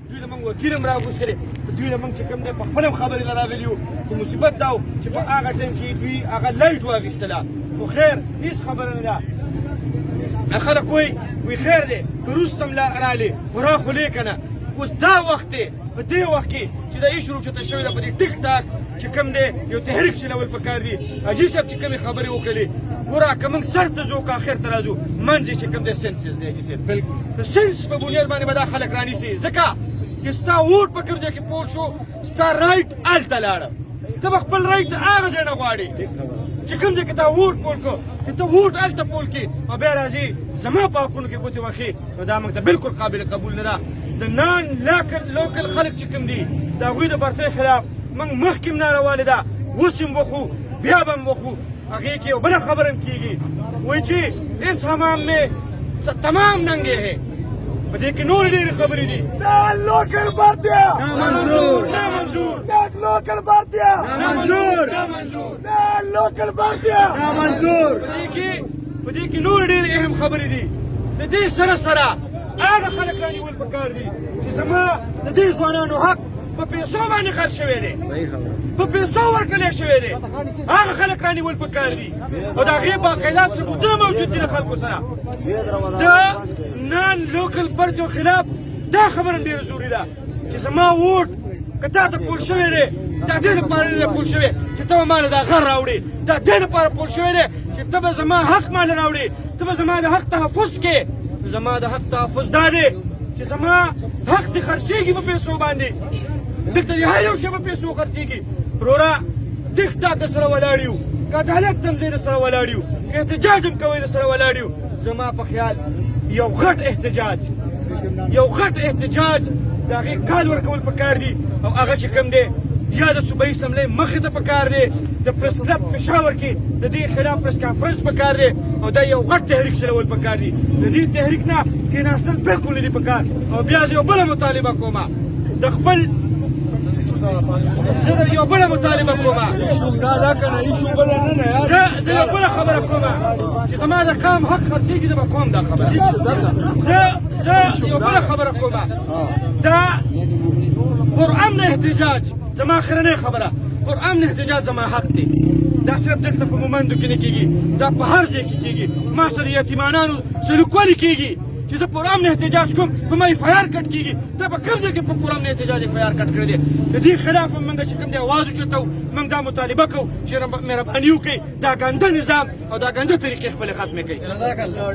دوی له موږ وکیل هم راغوستلی، دوی له موږ چې کوم دی په خپله هم خبرې له راغلي یو، خو مصیبت دا و چې په هغه ټایم کې دوی هغه لایټ واخیستله. خو خیر، هېڅ خبره نه ده. خلک وایي، وایي خیر دی که وروسته هم رالې، خو را خو لې که نه. اوس دا وخت دی، په دې وخت کې چې دا ایشو راوچته شوې ده، په دې ټیک ټاک چې کوم دی یو تحریک چلول پکار دي. حاجي صاحب چې کومې خبرې وکړلې، ګوره که موږ سر ته ځو که اخر ته راځو، منځ یې چې کوم دی census دی. حاجي صاحب، د census په بنیاد باندې به دا خلک رانیسي، ځکه چې ستا ووټ په کوم ځای کې poll شو، ستا right هلته لاړه. ته به خپل right هغه ځای نه غواړې چې کوم ځای کې تا ووټ poll کړو. چې ته ووټ هلته poll کړې او بیا راځي زما په حقونو کې ګوتې وهې، نو دا موږ ته بالکل قابل قبول نه ده. د non local خلک چې کوم دي، د هغوی د برتۍ خلاف موږ مخکې هم نارواله ده، اوس هم وخو، بیا به هم وخو. هغې کې یو بله خبره هم کېږي، وایي چې اس حمام میں تمام ننګې ہے. په دې کې نورې ډېرې خبرې دي. لوکل بھرتیاں نامنظور، نامنظور. لوکل بھرتیاں نامنظور، نامنظور. لوکل بھرتیاں نامنظور. په دې کې نور ډېرې اهم خبرې دي. د دې سره سره هغه خلک رانیول پکار دي چې زما د دې ځوانانو حق په پیسو باندې خرڅ شوی دی، په پیسو ورکړل شوی دی. هغه خلک رانیول پکار دي او د هغې باقاعده ثبوتونه موجود دي له خلکو سره. د non local بھرتیو خلاف دا خبره ډېره ضروري ده چې زما ووټ که تا ته poll شوی دی، دا دې لپاره نه دی poll شوی چې ته به ماله دا غر راوړې. دا دې لپاره poll شوی دی چې ته به زما حق ماله راوړې، ته به زما د حق تحفظ کې. زما د حق تحفظ دا دی چې زما حق دې خرڅېږي په پیسو باندې. دلته دې هر یو شی په پیسو خرڅېږي. وروره، ټیک ټاک د سره ولاړ یو، که عدالت ته هم ځئ د سره ولاړ یو، که احتجاج هم کوئ د سره ولاړ یو. زما په خیال یو غټ احتجاج، یو غټ احتجاج د هغې call ورکول پکار دي او هغه چې کوم دی یا د صوبایي اسمبلۍ مخې ته پکار دی، د پریس کلب پېښور کې د دې خلاف پریس کانفرنس پکار دی او دا یو غټ تحریک چلول پکار دی. د دې تحریک نه کېناستل بالکل نه دي پکار. او بیا زه یو بله مطالبه کوم د خپل، زه یو بله مطالبه کوم. زه یو بله خبره کوم چې زما د قام حق خرڅېږي، زه به کوم دا خبره. زه یو بله خبره کوم، دا پرامن احتجاج، زما اخرنۍ خبره، پرامن احتجاج زما حق دی. دا صرف دلته په مومندو کې نه کېږي، دا په هر ځای کې کېږي. ما سره یتیمانانو سلوک ولې کېږي چې زه پرامن احتجاج کوم، په ما FIR cut کېږي؟ ته په کوم ځای کې په پرامن احتجاج FIR cut کړی دی؟ د دې خلاف هم موږ چې کوم دی اواز اوچتوو. موږ دا مطالبه کوو چې مهرباني وکړئ، دا ګنده نظام او دا ګنده طریقې خپلې ختمې کړئ. جزاک الله.